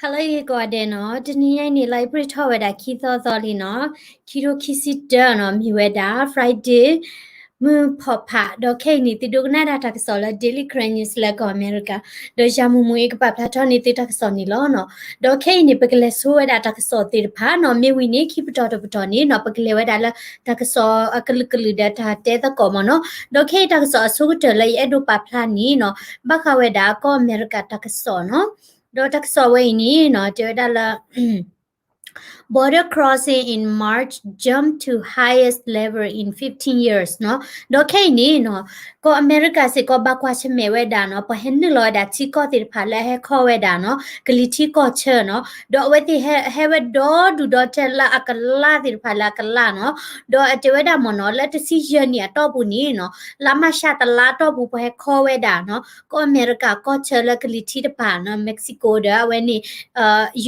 ဟါလၢအဂ့ၤကိးဂၤဒဲးနီၤ, တနံၤညါအံၤန့ၣ် လၢအ့ဖြ့ၣ်ထီၣ်ဝဲဒၣ်ခံသီသီလံနီၤ, ခံထိခံဆံတၢနီၤ, မ့ၢ်ဝဲဒၣ် Friday မုၢ်ဖီၣ်ဖး, ဒီးခဲအံၤန့ၣ် သုဒိကနၣ်ဒၣ်တၢ်ကစီၣ်လၢ Daily Karen News လၢကီၢ်အမဲရကၤ, ဒီးယၤမူးမူးအံၤကပာ်ဖျါထီၣ်န့ၢ်သုတၢ်ကစီၣ်န့ၣ်လီၤနီၤ. ဒီးခဲအံၤန့ၣ် ပကလဲၤဆိဝဲဒၣ်တၢ်ကစီၣ်သ့ၣ်တဖၣ်နီၤ, မ့ၢ်ဝံၤန့ၣ် ခံပတီၢ်တပတီၢ်န့ၣ်နီၤ, ပကလဲၤဝဲဒၣ်လၢတၢ်ကစီၣ်အကလုာ်ကလုာ်ဒီးတၢ်တဲသကိးမ့ၢ်နီၤ. ဒီးခဲအံၤတၢ်ကစီၣ်အဆိကတၢၢ်လၢယအဲၣ်ဒိးပာ်ဖျါန့ၣ်နီၤ, ဘၣ်ဃးဝဲဒၣ်ကီၢ်အမဲရကၤတၢ်ကစီၣ်နီၤ. ဒီးတၢ်ကစီၣ်ဝဲအံၤန့ၣ်နီၤ, တဲဝဲဒၣ်လၢ border crossing in March jump to highest level in fifteen years နီၤ. ဒီးခဲအံၤန့ၣ်နီၤ, ကီၢ်အမဲရကၤစ့ၢ်ကီးဘၣ်ကွၢ်ဆၢၣ်မဲာ်ဝဲဒၣ်နီၤ, ပှၤဟဲနုာ်လီၤဝဲဒၣ်ထံကီၢ်သ့ၣ်တဖၣ်လၢအဟဲခီဝဲဒၣ်နီၤ, ကလံၤထံးကီၢ်ဆၢနီၤ. ဒီးအဝဲသ့ၣ်ဟဲဝဲဒီဒူၣ်ဒီထၢလၢအကလၢ်သ့ၣ်တဖၣ်လၢအကလၢ်နီၤ. ဒီးအတဲဝဲဒၣ်မ့ၢ်နီၤ, လၢတဆံယဲၢ်နံၣ်အတီၢ်ပူၤန့ၣ်နီၤ, လါမၢ်ၡးတလါအတီၢ်ပူၤ ပှၤဟဲခီဝဲဒၣ်နီၤ, ကီၢ်အမဲရကၤကီၢ်ဆၢလၢကလံၤထံးတဖၣ်နီၤ, Mexico ဒီးအဝဲန့ၣ်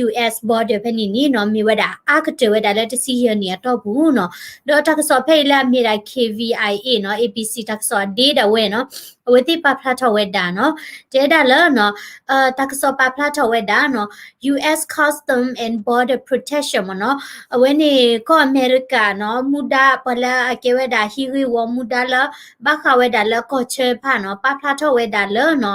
US border ဖဲန့ၣ်န့ၣ်နီၤ, မ့ၢ်ဝဲဒၣ်အါကတၢၢ်ဝဲဒၣ်လၢတဆံယဲၢ်နံၣ်အတီၢ်ပူၤနီၤ. ဒီးတၢ်ကစီၣ်ဖဲအံၤလၢအမ့ၢ်ဒၣ် KVIA နီၤ, ABC တၢ်ကစီၣ်အဒ့ဒၣ်ဝဲနီၤ, အဝဲသ့ၣ်ပာ်ဖျါထီၣ်ဝဲဒၣ်နီၤ, တဲဒၣ်လၢနီၤ, တၢ်ကစီၣ်ပာ်ဖျါထီၣ်ဝဲဒၣ်နီၤ, US Customs and Border Protection မ့ၢ်နီၤ, အဝဲန့ၣ်ကီၢ်အမဲရကၤနီၤ, မူဒါပှၤလၢအကဲဝဲဒၣ်ဟံးဂ့ၢ်ဝီမူဒါလၢ ဘၣ်ဃးဝဲဒၣ်လၢကီၢ်ဆၢတဖၣ်နီၤ, ပာ်ဖျါထီၣ်ဝဲဒၣ်လၢနီၤ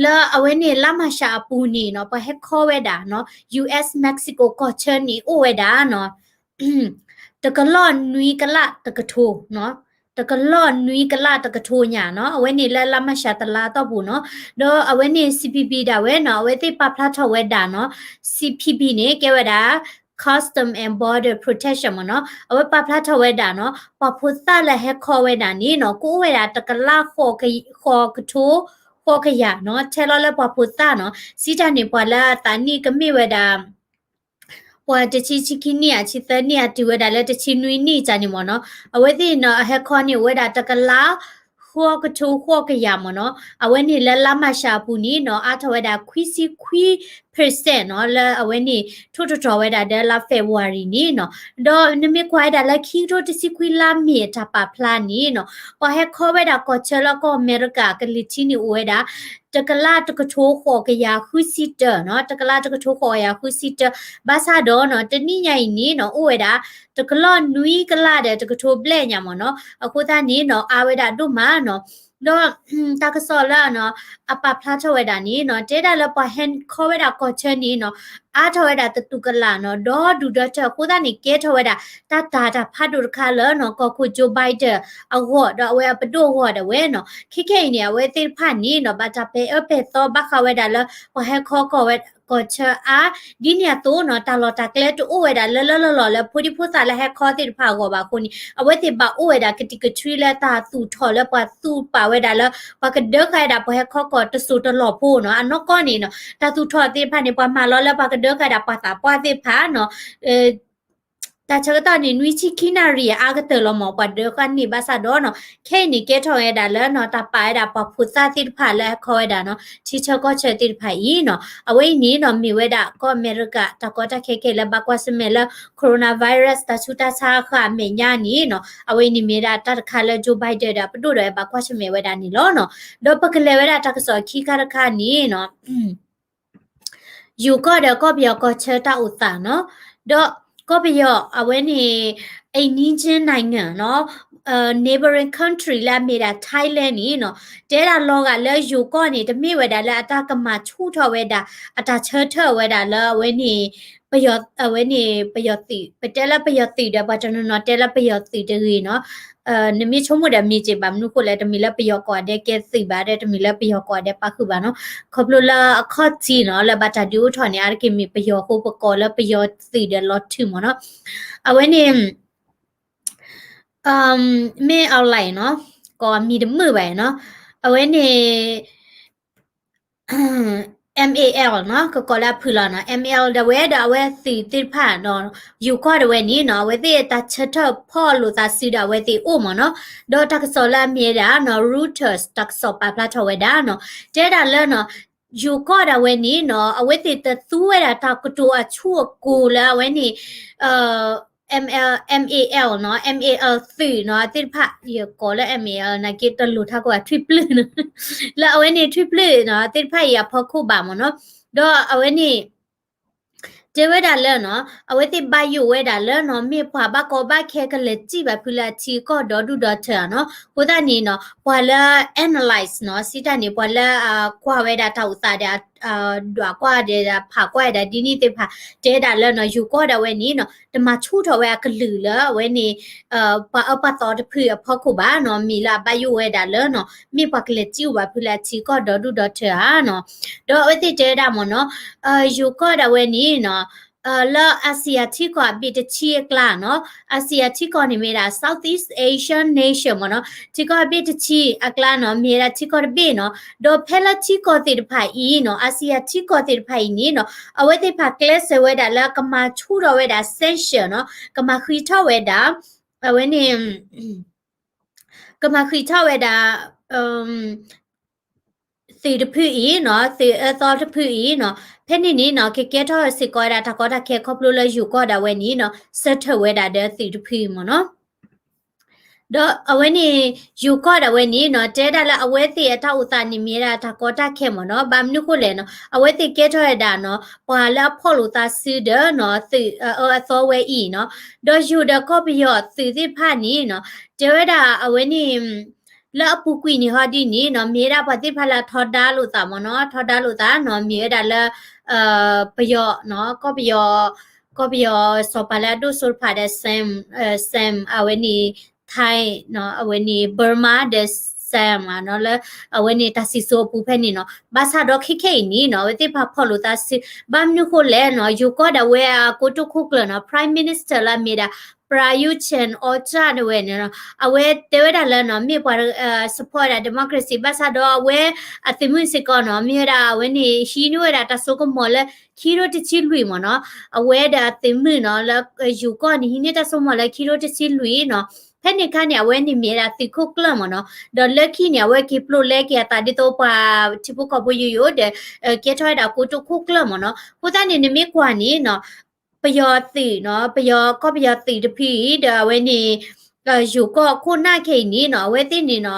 လၢအဝဲန့ၣ်လါမၢ်ၡးအပူၤန့ၣ်နီၤ, ပှၤဟဲခီဝဲဒၣ်နီၤ, US Mexico ကီၢ်ဆၢန့ၣ်အိၣ်ဝဲဒၣ်နီၤ, တကလီၢ်နွံကလးတကထိနီၤ, တကလီၢ်နွံကလးတကထိညါနီၤ, အဝဲန့ၣ်လၢလါမၢ်ၡးတလါအတီၢ်ပူၤနီၤ. ဒီးအဝဲန့ၣ် CBP ဒၣ်ဝဲနီၤ, အဝဲသ့ၣ်ပာ်ဖျါထီၣ်ဝဲဒၣ်နီၤ, CBP န့ၣ် ကဲဝဲဒၣ် Custom and Border Protection မ့ၢ်နီၤ, အဝဲပာ်ဖျါထီၣ်ဝဲဒၣ်နီၤ, ပှၤဖိသၣ်လၢဟဲခီဝဲဒၣ်န့ၣ်နီၤ, ကအိၣ်ဝဲဒၣ်တကလး ဃိးကထိ ဃိးကယၤနီၤ, ထဲလီၤလၢပှၤဖိသၣ်နီၤ, စံးတၢ်န့ၣ် ပှၤလၢအသးနံၣ်ကမ့ၢ်ဝဲဒၣ် ပှၤတဆံ ဆံခံနံၣ်ဧါ, ဆံသၢနံၣ်ဧါ, တုၤဝဲဒၣ်လၢတဆံနွံနံၣ်တၢ်န့ၣ်မ့ၢ်နီၤ, အဝဲသ့ၣ်နီၤ အဟဲခီန့ၣ်အိၣ်ဝဲဒၣ်တကလး ဃိးကထိ ဃိးကယၤမ့ၢ်နီၤ, အဝဲန့ၣ်လၢလါမၢ်ၡးအပူၤန့ၣ်နီၤ, အါထီၣ်ဝဲဒၣ် ခွံဆံခွံ percent နီၤ, လၢအဝဲန့ၣ် ထိၣ်တထီၣ်ဝဲဒၣ်ဒီးလါ February န့ၣ်နီၤ. ဒီးနမ့ၢ်ကွၢ်ဝဲဒၣ်လၢခံကထိတဆံခွံလါမ့ၤအတၢ်ပာ်ဖျါန့ၣ်နီၤ, ပှၤဟဲခီဝဲဒၣ်ကီၢ်ဆၢလၢကီၢ်အမဲရကၤကလံၤထံးန့ၣ်အိၣ်ဝဲဒၣ် တကလးတကထိဃိးကယၤဃုဆံတၢနီၤ, တကလးတကထိဃိးကယၤဃုဆံတၢ, ဘၣ်ဆၣ်ဒီးနီၤ, တနံၣ်ညါအံၤန့ၣ်နီၤ, အိၣ်ဝဲဒၣ် တကလီၢ်နွံကလးဒီးတကထိဘျဲၣ်ညါမ့ၢ်နီၤ, အဃိသတးန့ၣ်နီၤ, အါဝဲဒၣ်ဒိၣ်မးနီၤ. ဒီးတၢ်ကစီၣ်လၢအပာ်ဖျါထီၣ်ဝဲဒၣ်န့ၣ်နီၤ, တဲဒၣ်လၢပှၤဟဲခီဝဲဒၣ်ကီၢ်ဆၢန့ၣ်နီၤ, အါထီၣ်ဝဲဒၣ်သတူၢ်ကလာ်နီၤ, ဒီဒူၣ်ဒီထၢ အဃိသတးန့ၣ် ကဲထီၣ်ဝဲဒၣ် တၢ်တၢ်တၢ်ဖးဒိၣ်တခါလၢနီၤ, ကီၢ်ခိၣ် Joe Biden အဂီၢ် ဒီးအဝဲအပဒိၣ်အဂီၢ်ဒၣ်ဝဲနီၤ. ခဲခဲအံၤန့ၣ် အဝဲသ့ၣ်တဖၣ်န့ၣ်နီၤ, ဘၣ်တၢ်ပဲာ်အၢပဲာ်သီဘၣ်ဃးဝဲဒၣ်လၢ ပှၤဟဲခီကီၢ်ဝဲကီၢ်ဆၢအါ, ဒ်န့ၣ်အသိးနီၤ, တၢ်လီၢ်တၢ်ကျဲတအိၣ်ဝဲဒၣ်လၢလၢလီၢ်လီၢ်လၢဖိဒံဖိသၣ်လၢဟဲခီသ့ၣ်တဖၣ်အဂီၢ်ဘၣ်အဃိန့ၣ်, အဝဲသ့ၣ်ဘၣ်အိၣ်ဝဲဒၣ်ကတံာ်ကတြံလၢတၢ်သူၣ်ထီၣ်လၢပှၤသူၣ်ပာ်ဝဲဒၣ်လၢ ပှၤကဒၢဃာ်ဝဲဒၣ်ပှၤဟဲခီကီၢ်တစိၢ်တလီၢ်ဖိနီၤ. အနီၢ်ကီၢ်န့ၣ်နီၤ, တၢ်သူၣ်ထီၣ်သ့ၣ်တဖၣ်န့ၣ် ပှၤမၤလီၤလၢပှၤကဒၢဃာ်ဝဲဒၣ်ပှၤသးပှၢ်သ့ၣ်တဖၣ်နီၤ, တၢ်ဆၢကတီၢ်န့ၣ် နွံဆံခံနၣ်ရံၣ်အါကတၢၢ်လီၤမ့ၢ် ပှၤဒၢဃာ်န့ၣ် ဘၣ်ဆၣ်ဒီးနီၤ, ခဲအံၤန့ၣ် ကဲထီၣ်ဝဲဒၣ်လၢနီၤ တၢ်ပာ်ဝဲဒၣ်ပှၤဖိသၣ်သ့ၣ်တဖၣ်လၢဟဲခီဝဲဒၣ်နီၤ ထံဆၢကီၢ်ဆၢသ့ၣ်တဖၣ်အံၤနီၤ, အဝဲအံၤန့ၣ်နီၤ မ့ၢ်ဝဲဒၣ်ကီၢ်အမဲရကၤ တၢ်ကီတၢ်ခဲခဲလၢဘၣ်ကွၢ်ဆၢၣ်မဲာ်လၢ coronavirus တၢ်ဆူးတၢ်ဆါဃာ်အမဲာ်ညါန့ၣ်နီၤ, အဝဲအံၤန့ၣ်မ့ၢ်ဒၣ်တၢ်တခါလၢ Joe Biden ဒီးပဒိၣ်ဒီးဘၣ်ကွၢ်ဆၢၣ်မဲာ်ဝဲဒၣ်န့ၣ်လီၤနီၤ. ဒီးပကလဲၤဝဲဒၣ်တၢ်ကစီၣ်ခံခါတခါန့ၣ်နီၤ ယိၤကီၢ်ဒီးကီၢ်ပယီၤကီၢ်ဆၢတၢ်အိၣ်သးနီၤ, ဒီးကီၢ်ပယီၤအဝဲန့ၣ် အိမ်နီးချင်းနိုင်ငံနီၤ, neighboring country လၢအမ့ၢ်ဒၣ် Thailand န့ၣ်နီၤ, တဲဒၣ်လီၤဂာ်လၢယိၤကီၢ်န့ၣ် တမ့ၢ်ဝဲဒၣ်လၢအတၢ်ကမၤဆူၣ်ထီၣ်ဝဲဒၣ် အတၢ်ဆၢထၢၣ်ဝဲဒၣ်လၢအဝဲန့ၣ် ပယီၤ အဝဲန့ၣ် ပယီၤသုး ပတဲလၢပယီၤသုးဒီး ပှၤတနီၤနီၤတဲလၢပယီၤသုးတဂ့ၤနီၤ, နမ့ၢ်ဆိကမိၣ်ဒီးမ့ၢ်က့ၤဘၣ်မနုၤဃိလဲၣ် တမ့ၢ်လၢပယီၤကိးဂၤဒဲးကဲသုးဘၣ်ဒီး တမ့ၢ်လၢပယီၤကိးဂၤဒဲးပာ်ဃုာ်ဘၣ်နီၤ, ခီဖျိလၢအခီၣ်ထံးနီၤ လၢဘၣ်တၢ်ဒုးအိၣ်ထီၣ်န့ၣ် အါတက့ၢ်မ့ၢ်ပယီၤအဃိ ပကိးလၢပယီၤသုးဒီးလီၤထုးမ့ၢ်နီၤ, အဝဲန့ၣ် မ့ၢ် online နီၤ, ကိးမံၤတမုာ်ဘၣ်နီၤ, အဝဲန့ၣ် MAL နီၤ, ကကိးလၢအဖုၣ်လီၤနီၤ, MAL ဒၣ်ဝဲဒီးအဝဲသုးသ့ၣ်တဖၣ်နီၤ, ယိၤကီၢ်ဒၣ်ဝဲန့ၣ်နီၤ အဝဲသ့ၣ်တၢ်ဆၢထၢၣ်ဖီၣ်လိာ်သးစုဒီးအဝဲသ့ၣ်အိၣ်မ့ၢ်နီၤ, ဒီးတၢ်ကစီၣ်လၢအမ့ၢ်ဝဲဒၣ်နီၤ Reuters တၢ်ကစီၣ်ပာ်ဖျါထီၣ်ဝဲဒၣ်နီၤ, တဲဒၣ်လၢနီၤ ယိၤကီၢ်ဒၣ်ဝဲန့ၣ်နီၤ အဝဲသ့ၣ်တသူဝဲဒၣ်တၢ်ကတိၤအဆူၣ်အကိၤလၢအဝဲန့ၣ် ML MAL နီၤ, MAL သုးနီၤ သ့ၣ်တဖၣ် ယကိးလၢ MAL နာ်က့တလိၤထါကိးဂၤ ထွံၣ်ပျုၢ်နီၤ, လၢအဝဲန့ၣ်ထွံၣ်ပျုၢ်နီၤ သ့ၣ်တဖၣ်အံၤအဖီခိၣ်ဘၣ်မ့ၢ်နီၤ, ဒီးအဝဲန့ၣ် တဲဝဲဒၣ်လၢနီၤ အဝဲသ့ၣ်ဘၣ်ယိၣ်ဝဲဒၣ်လၢနီၤ မ့ၢ်ပှၤဘၣ်ကီဘၣ်ခဲကလဲၤစံၣ်ဘၣ်ဖုလၢအထံအကီၢ်ဒီဒူၣ်ဒီထၢဧါနီၤ. အဃိသတးန့ၣ်နီၤ ပှၤလၢ analyze နီၤ စံးတၢ်န့ၣ် ပှၤလၢအကွၢ်ဝဲဒၣ်တၢ်အိၣ်သးဒီး ဒွးကွၢ်ဒီး ဖးကွၢ်ဝဲဒၣ်ဒ်န့ၣ်သ့ၣ်တဖၣ် တဲဒၣ်လၢနီၤ ယိၤကီၢ်ဒၣ်ဝဲန့ၣ်နီၤ တမၤဆူၣ်ထီၣ်ဝဲအကလုာ်လၢအဝဲန့ၣ် ပှၤအၢပှၤသီတဖုအဖီခိၣ်ဘၣ်နီၤ မ့ၢ်လၢအဘၣ်ယိၣ်ဝဲဒၣ်လၢနီၤ မ့ၢ်ပှၤကလဲၤစံၣ်အိၣ်ဘၣ်ဖုလၢအထံကီၢ်ဒီဒူၣ်ဒီထၢဧါနီၤ. ဒီးအဝဲသ့ၣ်တဲဝဲဒၣ်မ့ၢ်နီၤ ယိၤကီၢ်ဒၣ်ဝဲန့ၣ်နီၤ လၢ Asia ထံကီၢ်အဘ့ၣ်တဆံအကျါနီၤ Asia ထံကီၢ်န့ၣ်မ့ၢ်ဒၣ် Southeast Asian nation မ့ၢ်နီၤ ထံကီၢ်အဘ့ၣ်တဆံအကျါနီၤ မ့ၢ်ဝဲဒၣ်ထံကီၢ်တဘ့ၣ်နီၤ. ဒီးဖဲလၢထံကီၢ်သ့ၣ်တဖၣ်အံၤနီၤ Asia ထံကီၢ်သ့ၣ်တဖၣ်အံၤန့ၣ်နီၤ အဝဲသ့ၣ်တဖၣ်ကျဲးစၢးဝဲဒၣ်လၢကမၤဆူၣ်ထီၣ်ဝဲဒၣ် sanction နီၤ ကမၤဃံးထီၣ်ဝဲဒၣ် အဝဲန့ၣ် ကမၤဃံးထီၣ်ဝဲဒၣ် သုးတဖုအံၤနီၤ သုးအၢသီတဖုအံၤနီၤ ဖဲန့ၣ်န့ၣ်နီၤ ကကဲထီၣ်စ့ၢ်ကီးဝဲဒၣ်တၢ်ကီတၢ်ခဲခီဖျိလၢယိၤကီၢ်ဒၣ်ဝဲန့ၣ်နီၤ ဆၢထၢၣ်ဝဲဒၣ်ဒီးသုးတဖုအံၤမ့ၢ်နီၤ. ဒီးအဝဲန့ၣ် ယိၤကီၢ်ဒၣ်ဝဲန့ၣ်နီၤ တဲဒၣ်လၢအဝဲသ့ၣ်အတၢ်အိၣ်သးန့ၣ်မ့ၢ်ဝဲဒၣ်တၢ်ကီတၢ်ခဲမ့ၢ်နီၤ ဘၣ်မနုၤဃိလဲၣ်နီၤ အဝဲသ့ၣ်ကဲထီၣ်ဝဲဒၣ်နီၤ ပှၤလၢအဖီၣ်လိာ်သးစုဒီးနီၤ သုးအၢအသီဝဲအံၤနီၤ ဒီးယိၤဒီးကီၢ်ပယီၤသုးသ့ၣ်တဖၣ်န့ၣ်နီၤ တဲဝဲဒၣ်အဝဲန့ၣ် လၢအပူၤကွံာ်န့ၣ်ဟီဒ်န့ၣ်နီၤ မ့ၢ်ဝဲဒၣ်ပှၤသ့ၣ်တဖၣ်လၢအထီဒါလိာ်သးမ့ၢ်နီၤ ထီဒါလိာ်သးနီၤ မ့ၢ်ဝဲဒၣ်လၢ ပယီၤနီၤ ကီၢ်ပယီၤ ကီၢ်ပယီၤစီၤပၤလၢအဒိၣ်စိတဖၣ်ဒီး Sam Sam အဝဲန့ၣ် Thai နီၤ အဝဲန့ၣ် Burma ဒီး Sam နီၤ လၢ အဝဲန့ၣ်တၢ်စံၣ်စိၤအပူၤဖဲန့ၣ်နီၤ ဘၣ်ဆၣ်ဒီးခဲခဲအံၤန့ၣ်နီၤ အဝဲသ့ၣ်တဖၣ်ဖီၣ်လိာ်သးစု ဘၣ်မနုၤဃိလဲၣ်နီၤ ယိၤကီၢ်ဒၣ်ဝဲအကိတိာ်ခိၣ်ကျၢၢ်နီၤ Prime Minister လၢအမ့ၢ်ဒၣ် Prayut Chan-o-cha န့ၣ်ဝဲန့ၣ်နီၤ အဝဲတဲဝဲဒၣ်လၢနီၤ မ့ၢ်ပှၤ support ဝဲဒၣ် democracy ဘၣ်ဆၣ်ဒီးအဝဲအသုးမုၢ်စ့ၢ်ကီးနီၤ မ့ၢ်ဝဲဒၣ်အဝဲန့ၣ် ဟံးန့ၢ်ဝဲဒၣ်တၢ်စိကမီၤလၢ ခံထိတဆံလွံၢ်မ့ၢ်နီၤ အဝဲဒီးအသုးမုၢ်နီၤ လၢယိၤကီၢ်န့ၣ် ဟံးန့ၢ်တၢ်စိကမီၤလၢခံထိတဆံလွံၢ်နီၤ ဖဲန့ၣ်အခါန့ၣ် အဝဲန့ၣ်မ့ၢ်ဝဲဒၣ်သုးခိၣ်ကျၢၢ်မ့ၢ်နီၤ ဒီးလၢခံန့ၣ် အဝဲက့ၤပျိးလဲက့ၤအသးဒ်သိးပှၤထံဖိကီၢ်ဖိယိယိဒီး ကဲထီၣ်ဝဲဒၣ်ကိတိာ်ခိၣ်ကျၢၢ်မ့ၢ်နီၤ အဃိသတးန့ၣ် နမ့ၢ်ကွၢ်န့ၣ်နီၤ ပယီၤသုးနီၤ ပယီၤ ကီၢ်ပယီၤသုးတဖုအံၤ ဒီးအဝဲန့ၣ် ယိၤကီၢ်ခိၣ်နၢ်ခဲအံၤန့ၣ်နီၤ အဝဲသ့ၣ်န့ၣ်နီၤ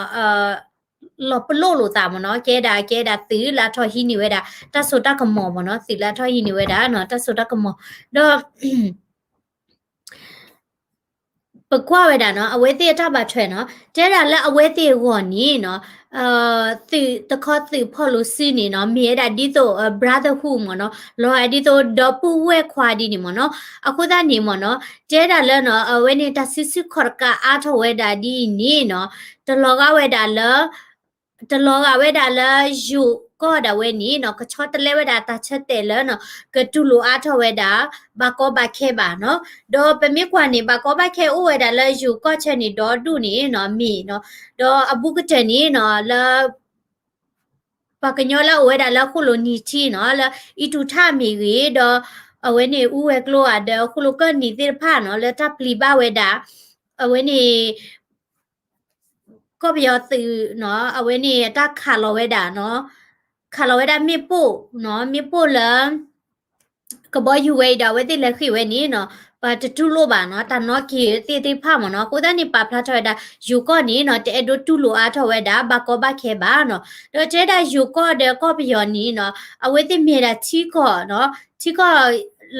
လီၤပလိာ်လိာ်သးမ့ၢ်နီၤ ကဲဒၣ် ကဲဒၣ်သုးလၢအထီၣ်ဟံးန့ၢ်ဝဲဒၣ် တၢ်စိတၢ်ကမီၤမ့ၢ်နီၤ သုးလၢအထီၣ်ဟံးန့ၢ်ဝဲဒၣ်နီၤ တၢ်စိတၢ်ကမီၤ ဒီး ပကွၢ်ဝဲဒၣ်နီၤ အဝဲသ့ၣ်အတၢ်ဘၣ်ထွဲနီၤ တဲဒၣ်လၢအဝဲသ့ၣ်အဂီၢ်န့ၣ်နီၤ သုးတခီသုးဖီၣ်လိာ်စုန့ၣ်နီၤ မ့ၢ်ဝဲဒၣ်ဒ်သိး brotherhood မ့ၢ်နီၤ လီၤဂာ်ဒ်သိးဒီပုၢ်ဝဲၢ်ခွါဒ်န့ၣ်မ့ၢ်နီၤ အဃိသတးန့ၣ်မ့ၢ်နီၤ တဲဒၣ်လၢနီၤ အဝဲန့ၣ်တၢ်စုဆူၣ်ခီၣ်တကးအါထီၣ်ဝဲဒၣ်ဒ်အံၤန့ၣ်နီၤ တလီၤဂာ်ဝဲဒၣ်လၢ တလီၤဂာ်ဝဲဒၣ်လၢယိၤကီၢ်ဒၣ်ဝဲန့ၣ်နီၤ ကဆီတလဲဝဲဒၣ်တၢ်ဆၢတဲာ်လၢနီၤ ကတူၢ်လိာ်အါထီၣ်ဝဲဒၣ် ဘၣ်ကီဘၣ်ခဲဘၣ်နီၤ ဒီးပမ့ၢ်ကွၢ်န့ၣ် ဘၣ်ကီဘၣ်ခဲအိၣ်ဝဲဒၣ်လၢယိၤကီၢ်ဆၢန့ၣ်ဒီဒူၣ်န့ၣ်နီၤ မ့ၢ်နီၤ ဒီးအဘူးကတၢၢ်န့ၣ်နီၤ လၢ ပှၤကညီလၢအအိၣ်ဝဲဒၣ်လၢဃိၣ်လိာ်နံၤထံနီၤ လၢအံၣ်တူၤထၣ်မ့ၢ်ဂ့ၤ ဒီးအဝဲန့ၣ်အူဝဲၤကျိၤဧါ ဒီးဃိၣ်လိာ်ကၢၢ်နံၤသ့ၣ်တဖၣ်နီၤ လၢတၢ်ပျံၤဘၣ်ဝဲဒၣ် အဝဲန့ၣ် ကီၢ်ပယီၤသုးနီၤ အဝဲန့ၣ်အတၢ်ခးလီၤဝဲဒၣ်နီၤ ခးလီၤဝဲဒၣ်မ့ၣ်ပိၢ်နီၤ မ့ၣ်ပိၢ်လၢ ကဘီယူၤဝဲအံၤဒီး အဝဲသ့ၣ်လဲၤဃ့ၢ်ဝဲန့ၣ်နီၤ ပတတူၢ်လိာ်ဘၣ်နီၤ တၢ်နီၣ်က့ၤသ့ၣ်သ့ၣ်တဖၣ်မ့ၢ်နီၤ အဃိသတးန့ၣ် ပာ်ဖျါထီၣ်ဝဲဒၣ် ယိၤကီၢ်န့ၣ်နီၤ တအဲၣ်ဒိးတူၢ်လိာ်အါထီၣ်ဝဲဒၣ် ဘၣ်ကီဘၣ်ခဲဘၣ်နီၤ ဒီးတဲဒၣ်ယိၤကီၢ်ဒီးကီၢ်ပယီၤန့ၣ်နီၤ အဝဲသ့ၣ်မ့ၢ်ဒၣ်ထံကီၢ်နီၤ ထံကီၢ်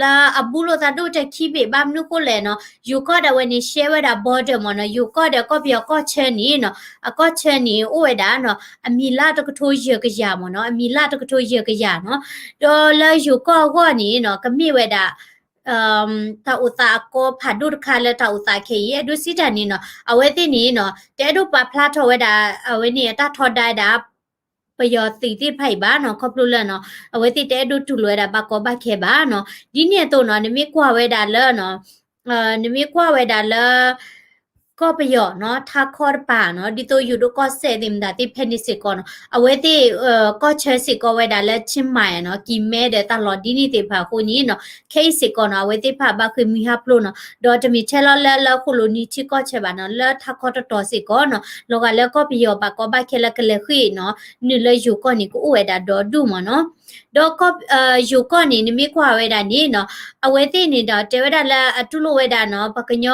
လၢအဘူးလိာ်သးဒိၣ်တခံဘ့ၣ် ဘၣ်မနုၤဃိလဲၣ်နီၤ ယိၤကီၢ်ဒၣ်ဝဲန့ၣ် share ဝဲဒၣ် border မ့ၢ်နီၤ ယိၤကီၢ်ဒီးကီၢ်ပယီၤကီၢ်ဆၢန့ၣ်နီၤ အကီၢ်ဆၢန့ၣ် အိၣ်ဝဲဒၣ်နီၤ အမံၤလၢတကထိယဲၢ်ကယၤမ့ၢ်နီၤ အမံၤလၢတကထိယဲၢ်ကယၤနီၤ ဒီးလၢယိၤကီၢ်အဂီၢ်န့ၣ်နီၤ ကမ့ၢ်ဝဲဒၣ် တၢ်အိၣ်သးအကီဖးဒိၣ်တခါလၢတၢ်အိၣ်သးခဲအံၤ အဒိစံးတၢ်န့ၣ်နီၤ အဝဲသ့ၣ်န့ၣ်နီၤ တအဲၣ်ဒိးပာ်ဖျါထီၣ်ဝဲဒၣ် အဝဲန့ၣ်အတၢ်ထီဒါဝဲဒၣ် ပယီၤသုးသ့ၣ်တဖၣ်အံၤဘၣ်နီၤ ခီဖျိလၢနီၤ အဝဲသ့ၣ်တအဲၣ်ဒိးတူၢ်လိာ်ဝဲဒၣ်ဘၣ်ကီဘၣ်ခဲဘၣ်နီၤ ဒ်န့ၣ်အသိးနီၤ နမ့ၢ်ကွၢ်ဝဲဒၣ်လၢနီၤ နမ့ၢ်ကွၢ်ဝဲဒၣ်လၢ ကီၢ်ပယီၤနီၤ ထးခီတပၤနီၤ ဒ်သိးယိၤဒိၣ်ကီၢ်စဲၣ်သ့ၣ်မတၤသ့ၣ်ဖဲန့ၣ်စ့ၢ်ကီးနီၤ အဝဲသ့ၣ် ကီၢ်ဆၢစ့ၢ်ကီးဝဲဒၣ်လၢ Chiang Mai နီၤ ကံၤမဲဒီးတၢ်လီၢ်ဒ်န့ၣ်သ့ၣ်တဖၣ်အဃိန့ၣ်နီၤ ခဲအံၤစ့ၢ်ကီးနီၤ အဝဲသ့ၣ်တဖၣ်ဘၣ်ဃ့ၢ်မှံဟးဖျိးနီၤ ဒီးတမ့ၢ်ထဲလီၤလၢလၢဃိၣ်လိာ်နံၤထံကီၢ်ဆၢဘၣ်နီၤ လၢထးခီတတီၤစ့ၢ်ကီးနီၤ လီၤဂာ်လၢကီၢ်ပယီၤဘၣ်ကီဘၣ်ခဲလၢကလဲၤဃ့ၢ်နီၤ နုာ်လၢယိၤကီၢ်န့ၣ် ကအိၣ်ဝဲဒၣ်ဒီဒူၣ်မ့ၢ်နီၤ ဒီးယိၤကီၢ်န့ၣ် နမ့ၢ်ကွၢ်ဝဲဒၣ်န့ၣ်နီၤ အဝဲသ့ၣ်န့ၣ်ဒီးတဲဝဲဒၣ်လၢအတူၢ်လိာ်ဝဲဒၣ်နီၤ ပှၤကညီ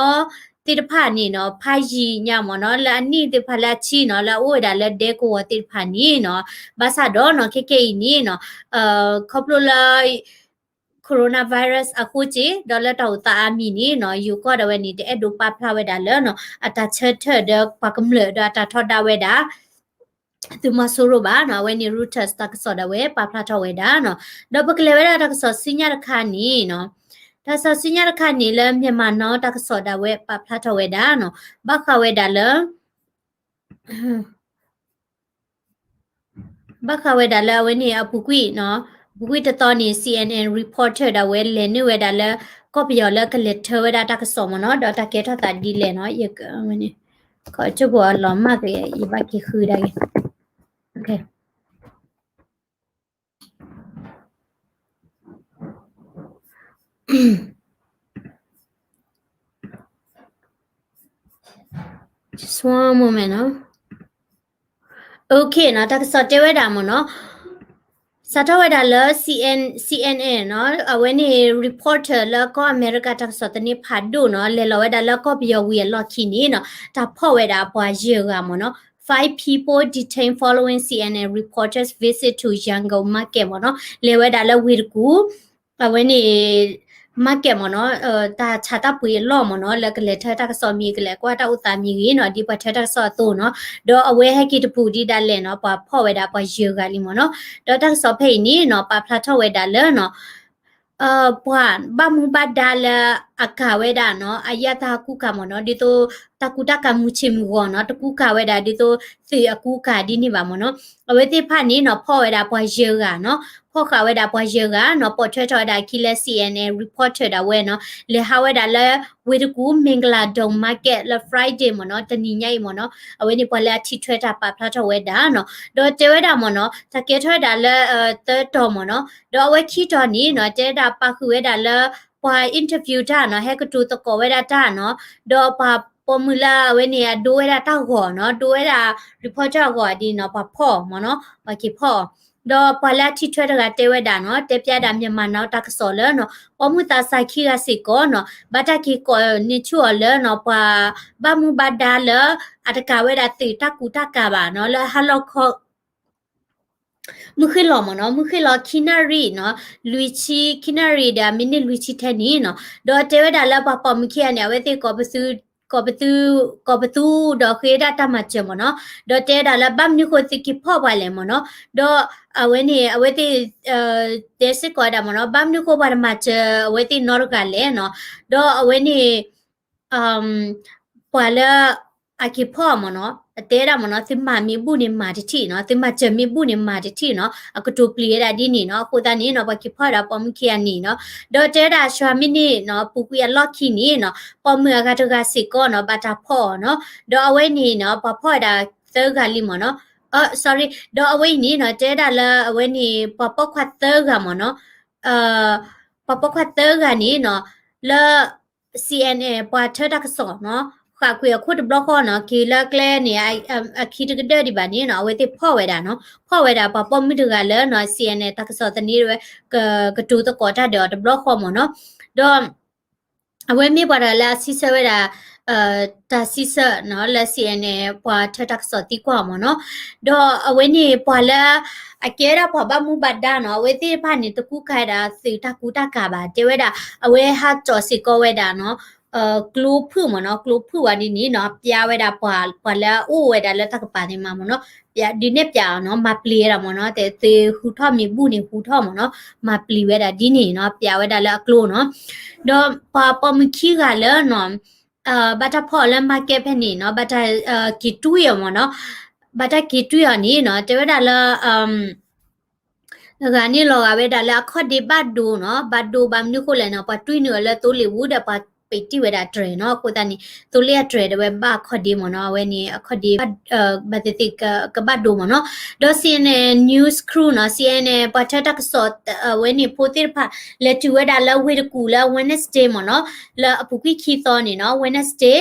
သ့ၣ်တဖၣ်န့ၣ်နီၤ ဖးယံၤညါမ့ၢ်နီၤ လၢအနံၣ်သ့ၣ်တဖၣ်လၢအဆံနီၤ လၢအအိၣ်ဝဲဒၣ်လၢဒဲကဝီၤသ့ၣ်တဖၣ်န့ၣ်နီၤ ဘၣ်ဆၣ်ဒီးနီၤ ခဲကဲအံၤန့ၣ်နီၤ ခီဖျိလၢ ခီ coronavirus အဃိက့ ဒီးလၢတၢ်အိၣ်သးအါမံၤန့ၣ်နီၤ ယိၤကီၢ်ဒၣ်ဝဲန့ၣ် တအဲၣ်ဒိးပာ်ဖျါဝဲဒၣ်လၢနီၤ အတၢ်ဆၢထၢၣ်ဒီးပှၤကမျၢၢ်ဒီးအတၢ်ထီဒါဝဲဒၣ် သုးမီၤစိရိၤဘၣ်နီၤ အဝဲန့ၣ် Reuters တၢ်ကစီၣ်ဒၣ်ဝဲပာ်ဖျါထီၣ်ဝဲဒၣ်နီၤ ဒီးပကလဲၤဝဲဒၣ်တၢ်ကစီၣ်ဆူညါတခါန့ၣ်နီၤ တၢ်ကစီၣ်ဆူညါတခါန့ၣ်လၢ Myanmar Now တၢ်ကစီၣ်ဒၣ်ဝဲပာ်ဖျါထီၣ်ဝဲဒၣ်နီၤ ဘၣ်ဃးဝဲဒၣ်လၢ ဘၣ်ဃးဝဲဒၣ်လၢအဝဲန့ၣ်အပူၤကွံာ်နီၤ အပူၤကွံာ်တသီန့ၣ် C N N reporter ဒၣ်ဝဲလဲၤနုာ်ဝဲဒၣ်လၢ ကီၢ်ပယီၤလၢကလဲၤထၢဝဲဒၣ်တၢ်ကစီၣ်မ့ၢ်နီၤ ဒီးတၢ်ကဲထီၣ်သးဒ်လဲၣ်နီၤ ယကဝဲန့ၣ် ခီၣ်ကၠိဖိအလီၤမၢ်က့ၤ ယဘၣ်က့ၤဃုဒၣ်က့ၤ Okay နီၤ တၢ်ကစီၣ်တဲဝဲဒၣ်မ့ၢ်နီၤ စးထီၣ်ဝဲဒၣ်လၢ C N N နီၤ အဝဲန့ၣ် reporter လၢကီၢ်အမဲရကၤတၢ်ကစီၣ်သန့ဖးဒိၣ်နီၤ လဲၤလီၤဝဲဒၣ်လၢကီၢ်ပယီၤဝံၤအလီၢ်ခံန့ၣ်နီၤ တၢ်ဖီၣ်ဝဲဒၣ်ပှၤယဲၢ်ဂၤမ့ၢ်နီၤ Five people detained following C N N reporter's visit to Yangon market မ့ၢ်နီၤ လဲၤဝဲဒၣ်လၢဝ့ၢ်တကူၣ် အဝဲန့ၣ် market မ့ၢ်နီၤ တၢ်ဆါတၢ်ပှ့ၤအလီၢ်မ့ၢ်နီၤ လၢကလဲၤထၢတၢ်ကစီၣ်မ့ၢ်ဂ့ၤ ကလဲၤကွၢ်တၢ်အိၣ်သးမ့ၢ်ဂ့ၤနီၤ ဒ်ပှၤထၢတၢ်ကစီၣ်အသိးနီၤ ဒီးအဝဲဟဲက့ၤတပူၤဒ်ဒၣ်လဲာ်နီၤ ပှၤဖီၣ်ဝဲဒၣ်ပှၤယဲၢ်ဂၤလံမ့ၢ်နီၤ ဒီးတၢ်ကစီၣ်ဖဲအံၤန့ၣ်နီၤ ပာ်ဖျါထီၣ်ဝဲဒၣ်လၢနီၤ ပှၤဘၣ်မူဘၣ်ဒါလၢအကၤဝဲဒၣ်နီၤ အယၣ်တၢ်ကူကၤမ့ၢ်နီၤ ဒ်သိး တၢ်ကူတၢ်ကၤမုၢ်ဆ့ၣ်မုၢ်ဂီၤနီၤ တကူကၤဝဲဒၣ်ဒ်သိး သုးအကူကၤဒ်န့ၣ်ဘၣ်မ့ၢ်နီၤ အဝဲသ့ၣ်တဖၣ်န့ၣ်နီၤ ဖီၣ်ဝဲဒၣ်ပှၤယဲၢ်ဂၤနီၤ ဖီၣ်ဃာ်ဝဲဒၣ်ပှၤယဲၢ်ဂၤနီၤ ပိာ်ထွဲထီၣ်ဝဲဒၣ်အခံလၢ C N N reporter ဒၣ်ဝဲနီၤ လဲၤဟးဝဲဒၣ်လၢ ဝ့ၢ်တကူၣ် Mangladong market လၢ Friday မ့ၢ်နီၤ တနံၤညါအံၤမ့ၢ်နီၤ အဝဲန့ၣ်ပှၤလၢအထံၣ်ထွဲတၢ်ပာ်ဖျါထီၣ်ဝဲဒၣ်နီၤ ဒီးတဲဝဲဒၣ်မ့ၢ်နီၤ တၢ်ကဲထီၣ်ဝဲဒၣ်လၢ သၢတီၤမ့ၢ်နီၤ ဒီးအဝဲခံတီၤန့ၣ်နီၤ တဲဝဲဒၣ်ပာ်ဃုာ်ဝဲဒၣ်လၢ ပှၤ interview တၢ်နီၤ ဟဲကတိၤသကိးဝဲဒၣ်တၢ်နီၤ ဒီးပှၤပိာ်မုၣ်လၢအဝဲန့ၣ် အဒိဝဲဒၣ်တၢ်ဂီၤနီၤ ဒိဝဲဒၣ် reporter အဂီၤဒ်နီၤ ပှၤဖီၣ်မ့ၢ်နီၤ ပှၤက့ၤဖီၣ် ဒီးပှၤလၢအထံၣ်ထွဲတဂၤတဲဝဲဒၣ်နီၤ တဲဖျါဒၣ် Myanmar Now တၢ်ကစီၣ်လၢနီၤ ပိာ်မုၣ်သးစၢ်ခံဂၤစ့ၢ်ကီးနီၤ ဘၣ်တၢ်က့ၤကိးန့ၢ်ဆူၣ်အီၤလၢနီၤ ပှၤဘၣ်မူဘၣ်ဒါလၢ အတကၤဝဲဒၣ်သုးတၢ်ကူတၢ်ကၤဘၣ်နီၤ လၢဟါလီၤခီ မုၢ်ဃ့ၢ်လီၤမ့ၢ်နီၤ မုၢ်ဃ့ၢ်လီၤခံနၣ်ရံၣ်နီၤ လွံၢ်ဆံ ခံနၣ်ရံၣ်ဒီး မံးနံးလွံၢ်ဆံထဲန့ၣ်နီၤ ဒီးတဲဝဲဒၣ်လၢပှၤပိာ်မုၣ်ခံဂၤန့ၣ် အဝဲသ့ၣ် ကိးပသူ ကိးပသူဒီးဃ့ဒၣ်တၢ်မၤစၢၤမ့ၢ်နီၤ ဒီးတဲဝဲဒၣ်လၢဘၣ်မနုၤဃိသုက့ၤဖီၣ်ပှၤလဲၣ်မ့ၢ်နီၤ ဒီးအဝဲန့ၣ် အဝဲသ့ၣ် တဲစ့ၢ်ကီးဝဲဒၣ်မ့ၢ်နီၤ ဘၣ်မနုၤဃိပှၤတမၤစၢၤအဝဲသ့ၣ်နီတဂၤလဲၣ်နီၤ ဒီးအဝဲန့ၣ် ပှၤလၢအက့ၤဖီၣ်မ့ၢ်နီၤ အတဲဒၣ်မ့ၢ်နီၤ သုမၤမ့ၢ်ဘူၣ်န့ၣ်မၤတထံၣ်နီၤ သုမၤစၢၤမ့ၢ်ဘူၣ်န့ၣ်မၤတထံၣ်နီၤ အကတိၤပျံၤဝဲဒၣ်ဒ်န့ၣ်နီၤ အဃိသတးန့ၣ်နီၤ ပှၤက့ၤဖီၣ်ဝဲဒၣ်ပိာ်မုၣ်ခံဂၤန့ၣ်နီၤ ဒီးတဲဝဲဒၣ် ဆှါမံးနံးနီၤ ပူၤကွံာ်အလီၢ်ခံန့ၣ်နီၤ ပိာ်မုၣ်အဂၤတဂၤစ့ၢ်ကီးနီၤ ဘၣ်တၢ်ဖီၣ်အီၤနီၤ ဒီးအဝဲန့ၣ်နီၤ ပှၤဖီၣ်ဝဲဒၣ်သၢဂၤလံမ့ၢ်နီၤ sorry ဒီးအဝဲအံၤန့ၣ်နီၤ တဲဝဲဒၣ်လၢအဝဲန့ၣ် ပှၤပိာ်ခွါသၢဂၤမ့ၢ်နီၤ ပှၤပိာ်ခွါသၢဂၤန့ၣ်နီၤ လၢ C N N ပှၤထၢတၢ်ကစီၣ်နီၤ ဃာ်ကွံာ်အခိၣ်တဘျီဃီနီၤ က့ၤလၢကျဲန့ၣ် အခံတကဒၢၣ်ဒံးဘၣ်န့ၣ်နီၤ အဝဲသ့ၣ်ဖီၣ်ဝဲဒၣ်နီၤ ဖီၣ်ဝဲဒၣ်ပှၤပိာ်မုၣ်တဂၤလၢနီၤ C N N တၢ်ကစီၣ်သန့ဝဲ ကတိၤသကိးတၢ်ဒီးအီၤတဘျီဃီမ့ၢ်နီၤ ဒီး အဝဲမ့ၢ်ပှၤတဂၤလၢအစံးဆၢဝဲဒၣ် တၢ်စံးဆၢနီၤ လၢ C N N ပှၤထၢတၢ်ကစီၣ်သံကွၢ်အီၤမ့ၢ်နီၤ ဒီးအဝဲန့ၣ်ပှၤလၢ အကဲဝဲဒၣ်ပှၤဘၣ်မူဘၣ်ဒါနီၤ အဝဲသ့ၣ်တဖၣ်န့ၣ် တကူကၤဝဲဒၣ်သုးတၢ်ကူတၢ်ကၤဘၣ် တဲဝဲဒၣ် အဝဲဟးကၠီၣ်စ့ၢ်ကီးဝဲဒၣ်နီၤ ကျိဖုၣ်မ့ၢ်နီၤ ကျိဖုၣ်ဝဲဒ်န့ၣ်နီၤ ပျးဝဲဒၣ်ပှၤ ပှၤလၢအအိၣ်ဝဲဒၣ်လၢတၢ်ကပၤသ့ၣ်မးမ့ၢ်နီၤ ပျးဒုးနဲၣ်ပျးအီၤနီၤ မၤပျံၤဝဲဒၣ်မ့ၢ်နီၤ တဲသုဟူထီၣ်မ့ၢ်ဘူၣ်န့ၣ်ဟူထီၣ်မ့ၢ်နီၤ မၤပျံၤဝဲဒၣ်ဒ်န့ၣ်နီၤ ပျးဝဲဒၣ်လၢအကျိနီၤ ဒီးပှၤပိာ်မုၣ်ခံဂၤလၢနီၤ ဘၣ်တၢ်ဖီၣ်အီၤလၢ market ဖဲန့ၣ်နီၤ ဘၣ်တၢ်က့ၤတွံၢ်အီၤမ့ၢ်နီၤ ဘၣ်တၢ်က့ၤတွံၢ်အီၤန့ၣ်နီၤ တဲဝဲဒၣ်လၢ ဂၤန့ၣ်လီၤဂာ်ဝဲဒၣ်လၢအခီၣ်ဒ့ဘၣ်ဒိနီၤ ဘၣ်ဒိဘၣ်မနုၤဃိလဲၣ်နီၤ ပှၤတွံၢ်နုာ်အီၤလၢသိလ့ၣ်ပူၤဒီးပှၤပံးတံၢ်ဝဲဒၣ်တြဲၤနီၤ အဃိသတးန့ၣ် သိလ့ၣ်အတြဲၤဒၣ်ဝဲဘၣ်အခီၣ်ဒ့မ့ၢ်နီၤ အဝဲန့ၣ်အခီၣ်ဒ့ ဘၣ်သ့ၣ်သ့ၣ်ကဘၣ်ဒိမ့ၢ်နီၤ ဒီး C N N news crew နီၤ C N N ပှၤထၢတၢ်ကစီၣ် အဝဲန့ၣ်ဖိသ့ၣ်တဖၣ် လဲၤတုၤဝဲဒၣ်လၢဝ့ၢ်တကူၣ်လၢ Wednesday မ့ၢ်နီၤ လၢအပူၤကွံာ်ခံသီန့ၣ်နီၤ Wednesday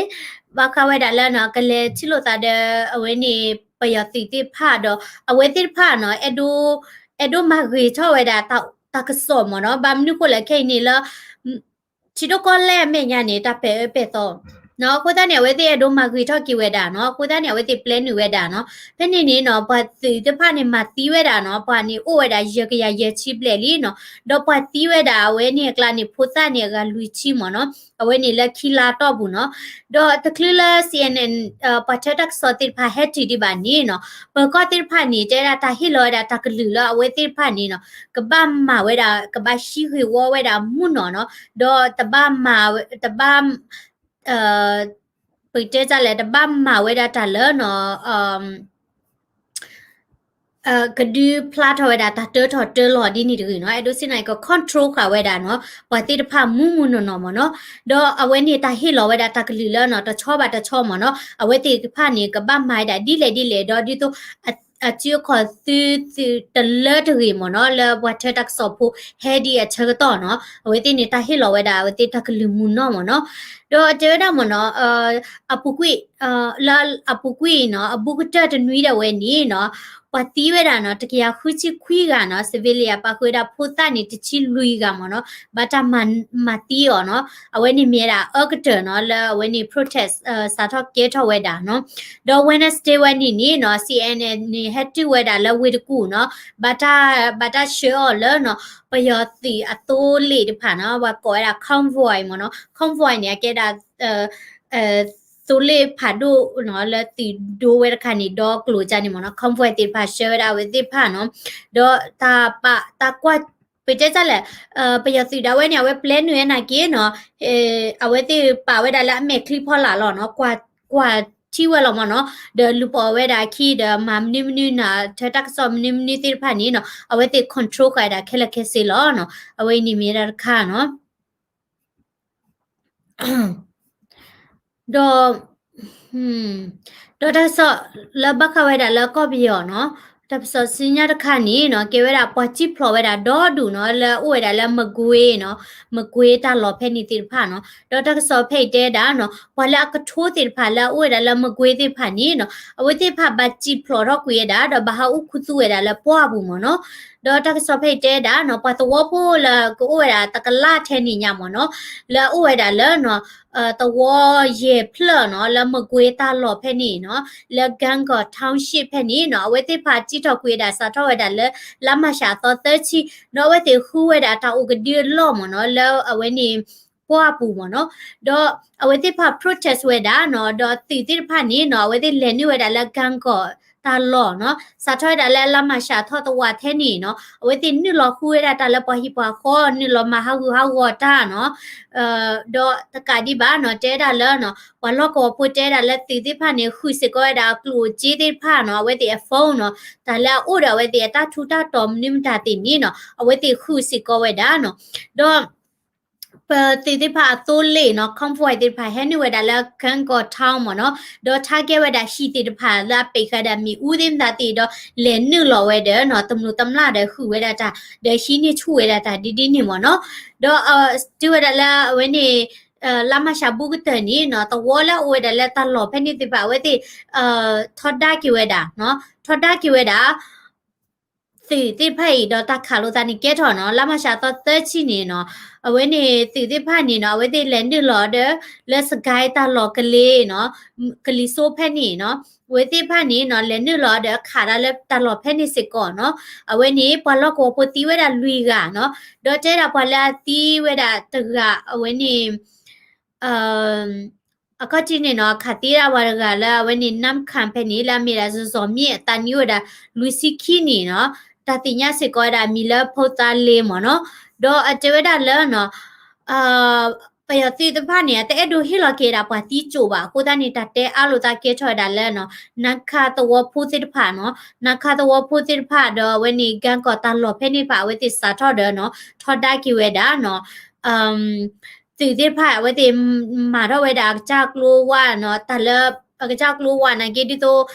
ဘၣ်ဃးဝဲဒၣ်လၢနီၤ ကလဲၤထံၣ်လိာ်သးဒီး အဝဲန့ၣ် ပယီၤသုးသ့ၣ်တဖၣ်ဒီး အဝဲသ့ၣ်တဖၣ်နီၤ အဲၣ်ဒိး အဲၣ်ဒိးမၤဂ့ၤထီၣ်ဝဲဒၣ်တၢ်ကစီၣ်မ့ၢ်နီၤ ဘၣ်မနုၤဃိလဲၣ်ခဲအံၤန့ၣ်လၢ ထံဒိၣ်ကီၢ်လဲၢ်အမဲာ်ညါန့ၣ် တၢ်ပဲာ်အၢပဲာ်သီ အဃိသတးန့ၣ် အဝဲသ့ၣ်အဲၣ်ဒိးမၤဂ့ၤထီၣ်က့ၤဝဲဒၣ်နီၤ, အဃိသတးန့ၣ် အဝဲသ့ၣ်ပျဲနုာ်ဝဲဒၣ်နီၤ. ဖဲန့ၣ်န့ၣ်နီၤ ပှၤသုးသ့ၣ်တဖၣ်န့ၣ် မၤသံဝဲဒၣ်နီၤ, ပှၤန့ၣ်အိၣ်ဝဲဒၣ်ယဲၢ်ကယၤယဲၢ်ဆံဘျဲၣ်လံနီၤ, ဒီးပှၤသံဝဲဒၣ်အဝဲန့ၣ်အကျါန့ၣ် ဖိသၣ်န့ၣ်အဂၤလွံၢ်ဆံမ့ၢ်နီၤ, အဝဲန့ၣ်လၢခံလါတီၢ်ပူၤနီၤ. ဒီးတချုးလၢ စီၣ်အဲၣ်အဲၣ် ပှၤထၢတၢ်ကစီၣ်သ့ၣ်တဖၣ်ဟဲတုၤဒံးဘၣ်န့ၣ်နီၤ, ပၢၤကီၢ်သ့ၣ်တဖၣ်န့ၣ် တဲဒၣ်တၢ်ဟ့ၣ်လီၤဝဲဒၣ်တၢ်ကလုၢ်လၢအဝဲသ့ၣ်တဖၣ်န့ၣ်နီၤ, ကဘၣ်မၤဝဲဒၣ် ကဘၣ်ဟံးဂ့ၢ်ဝီဝဲဒၣ်မုၢ်နီၢ်နီၤ, ဒီးတဘၣ်မၤ တဘၣ် ပတဲတၢ်လဲၣ် တဘၣ်မၤဝဲဒၣ်တၢ်လၢနီၤ ကဒုးဖျါထီၣ်ဝဲဒၣ်တၢ်တၢထီၣ်တၢလီၤဒ်န့ၣ်တဂ့ၤနီၤ, အဲၣ်ဒိးစ့ၢ်နီၤ က control ဃာ်ဝဲဒၣ်နီၤ ပှၤသ့ၣ်တဖၣ်မုၢ်မုၢ်နီၢ်နီၢ်မ့ၢ်နီၤ. ဒီးအဝဲန့ၣ်တၢ်ဟ့ၣ်လီၤဝဲဒၣ်တၢ်ကလုၢ်လၢနီၤ တဆီဘၣ်တဆီမ့ၢ်နီၤ, အဝဲသ့ၣ်တဖၣ်န့ၣ် ကဘၣ်မၤဝဲဒၣ်ဒ်လဲၣ်ဒ်လဲၣ်ဒီး ဒ်သိး အစုအခီၣ်သုသုတလၢတဂ့ၤမ့ၢ်နီၤ, လၢပှၤထၢတၢ်ကစီၣ်ဖိဟဲဒ်အဆၢကတီၢ်နီၤ, အဝဲသ့ၣ်န့ၣ် တၢ်ဟ့ၣ်လီၤဝဲဒၣ် အဝဲသ့ၣ်တၢ်ကလုၢ်မုၢ်နီၢ်မ့ၢ်နီၤ. ဒီးတဲဝဲဒၣ်မ့ၢ်နီၤ, အပူၤကွံာ် လၢအပူၤကွံာ်နီၤ အဘူးကတၢၢ်တနွံဒၣ်ဝဲန့ၣ်နီၤ, ပှၤသံဝဲဒၣ်နီၤ တကယၤဃုဆံခွံဂၤနီၤ, civilian ပာ်ဃုာ်ဝဲဒၣ်ဖိသၣ်န့ၣ် တဆံလွံၢ်ဂၤမ့ၢ်နီၤ, ဘၣ်တၢ်မၤသံအီၤနီၤ, အဝဲန့ၣ်မ့ၢ်ဝဲဒၣ်အၢကတၢၢ်နီၤ လၢအဝဲန့ၣ် protest စးထီၣ်ကဲထီၣ်ဝဲဒၣ်နီၤ. ဒီး Wednesday ဝဲန့ၣ်န့ၣ်နီၤ စီၣ်အဲၣ်အဲၣ်န့ၣ် ဟဲတုၤဝဲဒၣ်လၢဝ့ၢ်တကူၣ်နီၤ, ဘၣ်တၢ် ဘၣ်တၢ်ဆှၢအီၤလၢနီၤ ပယီၤသုးအသိလ့ၣ်တဖၣ်နီၤ, ပှၤကိးဝဲဒၣ် convoy မ့ၢ်နီၤ, convoy န့ၣ် အကဲဒၣ် သိလ့ၣ်ဖးဒိၣ်နီၤ လၢသုးဒိဝဲတခါန့ၣ် ဒီကျိၤကန့ၣ်မ့ၢ်နီၤ, convoy သ့ၣ်တဖၣ်ဆှၢဝဲဒၣ်အဝဲသ့ၣ်တဖၣ်နီၤ, ဒီးတၢ်ပာ် တၢ်ကွၢ် ပတဲတၢ်လဲၣ်, ပယီၤသုးဒၣ်ဝဲန့ၣ် အဝဲပျဲနုာ်ဝဲနာ်က့နီၤ, အဝဲသ့ၣ်ပာ်ဝဲဒၣ်လၢအမဲာ်ချံဖီလာ်လီၤနီၤ, ကွၢ်ထံဝဲလီၤမ့ၢ်နီၤ, ဒီးလူၤပိာ်ဝဲဒၣ်အခံ ဒီးမၤမနုၤမနုၤနီၤ, ထၢတၢ်ကစီၣ်မနုၤမနုၤသ့ၣ်တဖၣ်န့ၣ်နီၤ, အဝဲသ့ၣ် control ဃာ်ဝဲဒၣ်ခဲလၢာ်ခဲဆ့လီၤနီၤ, အဝဲအံၤန့ၣ်မ့ၢ်ဝဲဒၣ်တခါနီၤ. ဒီး ဒီးတၢ်ကစီၣ်လၢဘၣ်ဃးဝဲဒၣ်လၢကီၢ်ပယီၤနီၤ, တၢ်ကစီၣ်ဆူညါတခါန့ၣ်နီၤ ကဲဝဲဒၣ်ပှၤစံၣ်ဖျိးဝဲဒၣ်ဒီဒူၣ်နီၤ လၢအအိၣ်ဝဲဒၣ်လၢမကွ့ၤနီၤ, မကွ့ၤတၢ်လီၢ်ဖဲန့ၣ်သ့ၣ်တဖၣ်နီၤ, ဒီးတၢ်ကစီၣ်ဖဲအံၤတဲဒၣ်နီၤ ပှၤလၢအကထိသ့ၣ်တဖၣ်လၢအအိၣ်ဝဲဒၣ်လၢမကွ့ၤသ့ၣ်တဖၣ်န့ၣ်နီၤ အဝဲသ့ၣ်တဖၣ်ဘၣ်စံၣ်ဖျိးထီၣ်ကွံာ်ဝဲဒၣ် ဒီးဘၣ်ဟးအူခူသူၣ်ဝဲဒၣ်လၢပှၢ်ပူၤမ့ၢ်နီၤ, ဒီးတၢ်ကစီၣ်ဖဲအံၤတဲဒၣ်နီၤ ပှၤသဝီဖိလၢကအိၣ်ဝဲဒၣ်တကလးထဲန့ၣ်ညါမ့ၢ်နီၤ, လၢအအိၣ်ဝဲဒၣ်လၢနီၤ သဝီယဲၢ်ဖျၢၣ်နီၤ လၢမကွ့ၤတၢ်လီၢ်ဖဲန့ၣ်နီၤ လၢ Gangaw Township ဖဲန့ၣ်နီၤ အဝဲသ့ၣ်တဖၣ်စံၣ်ထီၣ်ကွံာ်ဝဲဒၣ် စးထီၣ်ဝဲဒၣ်လၢ လါမၢ်ၡးအသီသၢဆံ ဒီးအဝဲသ့ၣ်ဃုဝဲဒၣ်တၢ်အိၣ်ကဒုအလီၢ်မ့ၢ်နီၤ လၢအဝဲန့ၣ် ပှၢ်ပူၤမ့ၢ်နီၤ, ဒီးအဝဲသ့ၣ်တဖၣ် protest ဝဲဒၣ်နီၤ ဒီးသုးသ့ၣ်တဖၣ်န့ၣ်နီၤ အဝဲသ့ၣ်လဲၤနုာ်ဝဲဒၣ်လၢ Gangaw တၢ်လီၢ်နီၤ စးထီၣ်ဝဲဒၣ်လၢလါမၢ်ၡးအသီတဝာ်ထဲန့ၣ်နီၤ အဝဲသ့ၣ်နုာ်လီၤဃုဝဲဒၣ်တၢ်လၢပှၤဟံၣ်ပှၤဃီ နုာ်လီၤမၤဟးဂူာ်ဟးဂီၤတၢ်နီၤ ဒီးတကးဒံးဘၣ်နီၤ တဲဒၣ်လၢနီၤ ပှၤလီၢ်ကဝီၤဖိတဲဒၣ်လၢသုးသ့ၣ်တဖၣ်န့ၣ် ဃုာ်စ့ၢ်ကီးဝဲဒၣ်အကျိၣ်အစ့သ့ၣ်တဖၣ်နီၤ အဝဲသ့ၣ်အ phone နီၤ တၢ်လၢအအိၣ်ဒီးအဝဲသ့ၣ်အတၢ်ထူးတၢ်တီၤမနုၤမတၤသ့ၣ်န့ၣ်နီၤ အဝဲသ့ၣ်ဃုာ်စ့ၢ်ကီးဝဲဒၣ်နီၤ ဒီး ပသုးသ့ၣ်တဖၣ်အသိလ့ၣ်နီၤ convoy သ့ၣ်တဖၣ်ဟဲနုာ်ဝဲဒၣ်လၢ Gangaw Town မ့ၢ်နီၤ ဒီး target ဝဲဒၣ်ဟံၣ်သ့ၣ်တဖၣ်လၢအပ့ၢ်ဃာ်ဒၣ် မ့ၣ်အူသ့ၣ်မတၤသ့ၣ်ဒီး လဲၤနုာ်လီၤဝဲဒီးနီၤ တမျိးတမျာ်ဒီးဃုာ်ဝဲဒၣ်တၢ် ဒီးဟံးန့ၢ်ဆူၣ်ဝဲဒၣ်တၢ်ဒ်ဒ်န့ၣ်မ့ၢ်နီၤ ဒီး တုၤဝဲဒၣ်လၢအဝဲန့ၣ် လါမၢ်ၡးဘူးကတၢၢ်န့ၣ်နီၤ သဝီလၢအအိၣ်ဝဲဒၣ်လၢတၢ်လီၢ်ဖဲန့ၣ်သ့ၣ်တဖၣ် အဝဲသ့ၣ် ထီဒါက့ၤဝဲဒၣ် ထီဒါက့ၤဝဲဒၣ် သုးသ့ၣ်တဖၣ်အံၤ ဒီးတၢ်ခးလိာ်သးန့ၣ်ကဲထီၣ်နီၤ လါမၢ်ၡးသီသၢဆံန့ၣ်နီၤ အဝဲန့ၣ်သုးသ့ၣ်တဖၣ်န့ၣ်နီၤ အဝဲသ့ၣ်လဲၤနုာ်လီၤဒီး လၢစကဲတၢ်လီၢ်ကလ့နီၤ ကလံၤစိဖဲန့ၣ်နီၤ အဝဲသ့ၣ်တဖၣ်န့ၣ်နီၤ လဲၤနုာ်လီၤဒီးခးတၢ်လၢတၢ်လီၢ်ဖဲန့ၣ်စ့ၢ်ကီးနီၤ အဝဲန့ၣ် ပှၤလီၢ်ကဝီၤဖိသံဝဲဒၣ်လွံၢ်ဂၤနီၤ ဒီးတဲဒၣ်ပှၤလၢအသံဝဲဒၣ်တဂၤ အဝဲန့ၣ် အခီၣ်ထံးန့ၣ်နီၤ ခးသံဝဲဒၣ်ပှၤတဂၤလၢအဝဲန့ၣ် နၢမ်ခၣ်ဖဲန့ၣ် လၢအမ့ၢ်ဒၣ်စီၤစီၤမ့ၣ် အသးနံၣ်အိၣ်ဝဲဒၣ်လွံၢ်ဆံခံနံၣ်နီၤ တၢ်သ့ၣ်ညါစ့ၢ်ကီးဝဲဒၣ်အမံၤလၢဖိသၣ်လ့မ့ၢ်နီၤ ဒီးအတဲဝဲဒၣ်လၢနီၤ ပယီၤသုးသ့ၣ်တဖၣ်န့ၣ် အတအဲၣ်ဒိးဟ့ၣ်လီၤက့ၤဒၣ်ပှၤသံကၠိဘၣ် အဃိသတးန့ၣ် တၢ်တဲအါလိာ်သးကဲထီၣ်ဝဲဒၣ်လၢနီၤ နၢမ်ခၣ်သဝီဖိသ့ၣ်တဖၣ်နီၤ နၢမ်ခၣ်သဝီဖိသ့ၣ်တဖၣ်ဒီးအဝဲန့ၣ် ကၢၣ်ကီၢ်တၢ်လီၢ်ဖဲန့ၣ်တဖၣ် အဝဲသ့ၣ်စးထီၣ်ဒီးနီၤ ထီဒါက့ၤဝဲဒၣ်နီၤ သုးသ့ၣ်တဖၣ် အဝဲသ့ၣ်မၤထီၣ်ဝဲဒၣ်အကစၢ်ကျိဝါနီၤ တၢ်လၢ အကစၢ်ကျိဝါနာ်က့ဒ်သိး နီ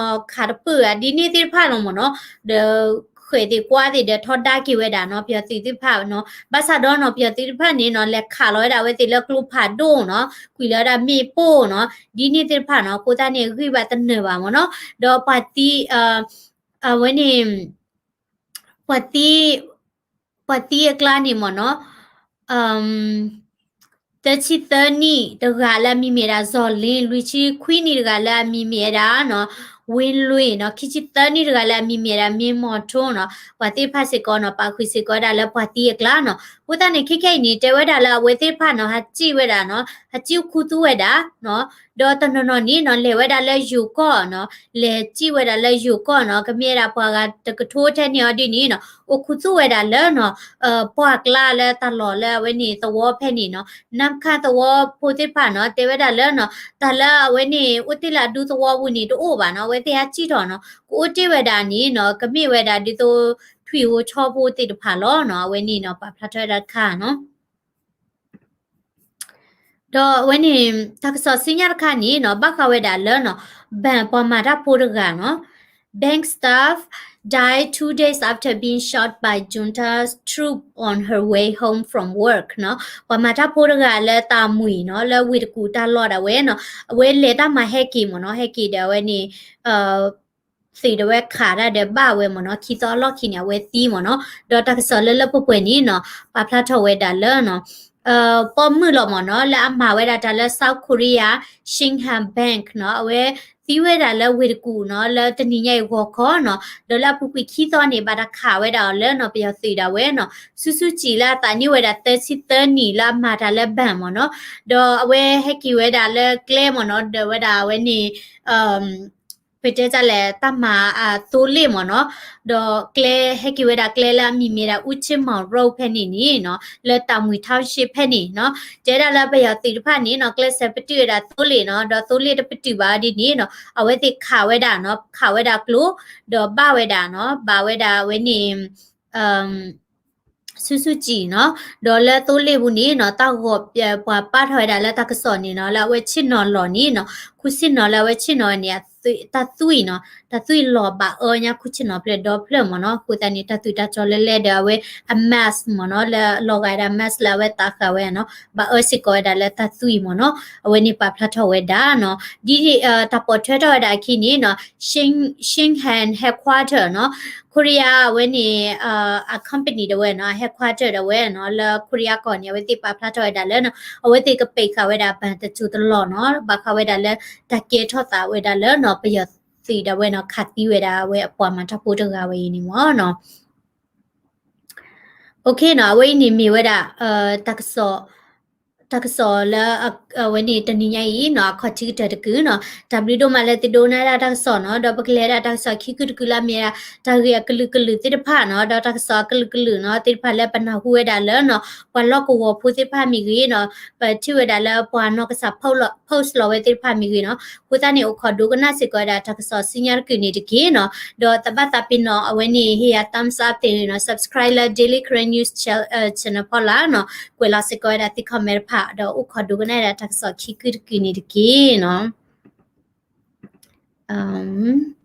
ၤခးတပၢၢ်ဧါ ဒ်န့ၣ်သ့ၣ်တဖၣ်လီၤမ့ၢ်နီၤ ဒီးဃဲးသ့ၣ်ကွၢ်သ့ၣ်ဒီးထီဒါက့ၤဝဲဒၣ်နီၤ ပယီၤသုးသ့ၣ်တဖၣ်နီၤ ဘၣ်ဆၣ်ဒီးနီၤ ပယီၤသုးသ့ၣ်တဖၣ်န့ၣ်နီၤ လဲၤခးလီၤဝဲဒၣ်အဝဲသ့ၣ်လၢကျိဖးဒိၣ်နီၤ ကွံာ်လီၤဝဲဒၣ်မ့ၣ်ပိၢ်နီၤ ဒ်န့ၣ်သ့ၣ်တဖၣ်နီၤ အဃိသတးန့ၣ် ဂံၢ်ဘၣ်တနၢၤဘၣ်မ့ၢ်နီၤ ဒီးပှၤသံ အဝဲန့ၣ် ပှၤသံ ပှၤသံအကျါန့ၣ်မ့ၢ်နီၤ အ သၢဆံသၢနံၣ်တဂၤလၢအမံၤမ့ၢ်ဝဲဒၣ် စီၤလ့, လွံၢ်ဆံခွံနံၣ်တဂၤလၢအမံၤမ့ၢ်ဝဲဒၣ်နီၤ ဝ့လွ့နီၤ, ခံဆံသၢနံၣ်တဂၤလၢအမံၤမ့ၢ်ဝဲဒၣ် မ့မီၤထိနီၤ, ပှၤသ့ၣ်တဖၣ်စ့ၢ်ကီးနီၤ ပာ်ဃုာ်စ့ၢ်ကီးဝဲဒၣ်လၢပှၤသံအကျါနီၤ. အဃိသတးန့ၣ် ခဲခဲအံၤန့ၣ် တဲဝဲဒၣ်လၢအဝဲသ့ၣ်တဖၣ်နီၤ ဟးစံၣ်ဝဲဒၣ်နီၤ ဟးစံၣ်အိၣ်ခူသူၣ်ဝဲဒၣ်နီၤ, ဒီးတနီၤနီၤန့ၣ်နီၤ လဲၤဝဲဒၣ်လၢယိၤကီၢ်နီၤ, လဲၤစံၣ်ဝဲဒၣ်လၢယိၤကီၢ်နီၤ, ကမ့ၢ်ဝဲဒၣ်ပှၤဂၤတကထိထဲန့ၣ်အီၤဒ်န့ၣ်နီၤ အိၣ်ခူသူၣ်ဝဲဒၣ်လၢနီၤ ပှၢ်ကျါလၢတၢ်လီၢ်လၢအဝဲန့ၣ်သဝီဖဲန့ၣ်နီၤ, နါခါသဝီဖိသ့ၣ်တဖၣ်နီၤ တဲဝဲဒၣ်လၢနီၤ တၢ်လၢအဝဲန့ၣ် အိၣ်တ့ၢ်လၢအဒူသဝီပူၤန့ၣ် တအိၣ်ဘၣ်နီၤ, အဝဲသ့ၣ်ဟးစံၣ်ထီၣ်နီၤ, ကအိၣ်တ့ၢ်ဝဲဒၣ်န့ၣ်နီၤ ကမ့ၢ်ဝဲဒၣ်ဒ်သိး ထွံၣ်ဧိၤဆီဖိသ့ၣ်တဖၣ်လီၤနီၤ, အဝဲန့ၣ်နီၤ ပာ်ဖျါထီၣ်ဝဲဒၣ်တခါနီၤ. ဒီးအဝဲန့ၣ် တၢ်ကစီၣ်ဆူညါတခါန့ၣ်နီၤ ဘၣ်ဃးဝဲဒၣ်လၢနီၤ ဘဏ်ပှၤမၤတၢ်ဖိတဂၤနီၤ, Bank staff died two days after being shot by junta troop on her way home from work နီၤ, ပှၤမၤတၢ်ဖိတဂၤလၢတၢ်မှံၤနီၤ လၢဝ့ၢ်တကူၣ်တၢ်လီၢ်ဒၣ်ဝဲနီၤ, အဝဲလဲၤတၢ်မၤဟဲက့ၤမ့ၢ်နီၤ, ဟဲက့ၤဒီးအဝဲန့ၣ် သုးဒၣ်ဝဲခးတၢ်ဒီးဘၣ်ဝဲမ့ၢ်နီၤ, ခံသီအလီၢ်ခံန့ၣ် အဝဲသံမ့ၢ်နီၤ, ဒီးတၢ်ကစီၣ်လၢလၢပှဲၤပှဲၤန့ၣ်နီၤ ပာ်ဖျါထီၣ်ဝဲဒၣ်လၢနီၤ ပိာ်မုၣ်လီၤမ့ၢ်နီၤ လၢအမၤဝဲဒၣ်တၢ်လၢ South Korea Shinhan Bank နီၤ, အဝဲသံဝဲဒၣ်လၢဝ့ၢ်တကူၣ်နီၤ လၢတနံၤညါအံၤဂီၤခီနီၤ, ဒီးလၢအပူၤကွံာ်ခံသီန့ၣ် ဘၣ်တၢ်ခးဝဲဒၣ်အီၤလၢနီၤ ပယီၤသုးဒၣ်ဝဲနီၤ, ဆူၣ်ဆူၣ်စံာ်လၢအသးနံၣ်ဝဲဒၣ်သၢဆံသၢနံၣ်လၢအမၤတၢ်လၢ bank မ့ၢ်နီၤ, ဒီးအဝဲဟဲက့ၤဝဲဒၣ်လၢကျဲမ့ၢ်နီၤ, ဒီးဝဲဒၣ်အဝဲန့ၣ် ပတဲတၢ်လဲၣ် တၢ်မၤအသိလ့ၣ်မ့ၢ်နီၤ, ဒီးကျဲဟဲက့ၤဝဲဒၣ်ကျဲလၢအမံၤမ့ၢ်ဒၣ် အူချ့မီၤရိၣ်ဖဲန့ၣ်န့ၣ်နီၤ, လၢတၢ်မှံၤ township ဖဲန့ၣ်နီၤ, တဲဒၣ်လၢပယီၤသုးတဖၣ်န့ၣ်နီၤ ကျဲစဲးပတုာ်ဝဲဒၣ်သိလ့ၣ်နီၤ, ဒီးသိလ့ၣ်တပတုာ်ဘၣ်ဒ်န့ၣ်နီၤ အဝဲသ့ၣ်ခးဝဲဒၣ်နီၤ, ခးဝဲဒၣ်ကျိ, ဒီးဘၣ်ဝဲဒၣ်နီၤ, ဘၣ်ဝဲဒၣ်အဝဲန့ၣ် ဆူၣ်ဆူၣ်စံာ်နီၤ, ဒီးလၢသိလ့ၣ်ပူၤန့ၣ်နီၤ တၢ်ဂီၤပှၤပာ်ထီၣ်ဝဲဒၣ်လၢတၢ်ကစီၣ်န့ၣ်နီၤ လၢအဝဲဆ့ၣ်နီၤလီၢ်န့ၣ်နီၤ, ခူဆ့ၣ်နီၤလၢအဝဲဆ့ၣ်နီၤဝဲန့ၣ် တၢ်သွံၣ်နီၤ, တၢ်သွံၣ်လီၤဘၣ်အၢညါခူဆ့ၣ်နီၤဖျၢၣ်ဒီဖျၢၣ်မ့ၢ်နီၤ, အဃိသတးန့ၣ် တၢ်သွံၣ်တၢ်စီလၢလဲဒီးအဝဲအ mask မ့ၢ်နီၤ, လၢလီၤဂာ်ဝဲဒၣ် mask လၢအဝဲသးဃာ်ဝဲနီၤ, ဘၣ်အၢစ့ၢ်ကီးဝဲဒၣ်လၢတၢ်သွံၣ်မ့ၢ်နီၤ, အဝဲန့ၣ်ပာ်ဖျါထီၣ်ဝဲဒၣ်နီၤ, ဒ်တၢ်ပိာ်ထွဲထီၣ်ဝဲဒၣ်အခံန့ၣ်နီၤ Shin Shinhan headquarter နီၤ, Korea အဝဲန့ၣ် အ company ဒၣ်ဝဲနီၤ, headquarter ဒၣ်ဝဲနီၤ, လၢ Korea ကီၢ်န့ၣ် အဝဲသ့ၣ်ပာ်ဖျါထီၣ်ဝဲဒၣ်လၢနီၤ, အဝဲသ့ၣ်ကပိတ်ခးဝဲဒၣ် ဘဏ် တစိၤတလီၢ်နီၤ, ဘၣ်ဃးဝဲဒၣ်လၢ တၢ်ကဲထီၣ်သးဝဲဒၣ်လၢနီၤ ပယီၤသုးဒၣ်ဝဲနီၤ ခးသံဝဲဒၣ်အဝဲအပှၤမၤတၢ်ဖိတဂၤဝဲအံၤန့ၣ်မ့ၢ်နီၤ. OK နီၤ, အဝဲအံၤန့ၣ်မ့ၢ်ဝဲဒၣ် တၢ်ကစီၣ် တၢ်ကစီၣ်လၢ အဝဲန့ၣ်တနံၤညါအံၤနီၤ အခီၣ်ထံးကတၢၢ်တကုာ်နီၤ, တၢ်ဘျုးဒိၣ်မးလၢသုဒိကနၣ်ဒၣ်တၢ်ကစီၣ်နီၤ, ဒီးပကလဲၤဒၣ်တၢ်ကစီၣ်ခံကုာ်တကုာ်လၢအမ့ၢ်ဒၣ် တၢ်ဂ့ၢ်အကလုာ်ကလုာ်သ့ၣ်တဖၣ်နီၤ, ဒီးတၢ်ကစီၣ်အကလုာ်ကလုာ်နီၤ သ့ၣ်တဖၣ်လၢပနၢ်ဟူဝဲဒၣ်လၢနီၤ ပှၤလီၢ်ကဝီၤဖိသ့ၣ်တဖၣ်မ့ၢ်ဂ့ၤနီၤ, ပထံၣ်ဝဲဒၣ်လၢပှၤနီၢ်ကစၢ် post လီၤဝဲသ့ၣ်တဖၣ်မ့ၢ်ဂ့ၤနီၤ, အဃိသတးန့ၣ် အိၣ်ခိးဒိကနၣ်စ့ၢ်ကီးဝဲဒၣ်တၢ်ကစီၣ်ဆူညါတကုာ်န့ၣ်တက့ၢ်နီၤ, ဒီးသးဘၣ်သးပ့ၤနီၣ် အဝဲန့ၣ် ဟ့ၣ်ယၤ thumbs up သ့ၣ်နီၤ, subscribe လၢ Daily Karen News channel ဖီလာ်နီၤ, ကွဲးလီၤစ့ၢ်ကီးဝဲဒၣ်သု comment တဖၣ် ဒီးအိၣ်ခိးဒိကနၣ်ဝဲဒၣ်တၢ်ကစီၣ်ခံကုာ်တကုာ်န့ၣ်တက့ၢ်နီၤ.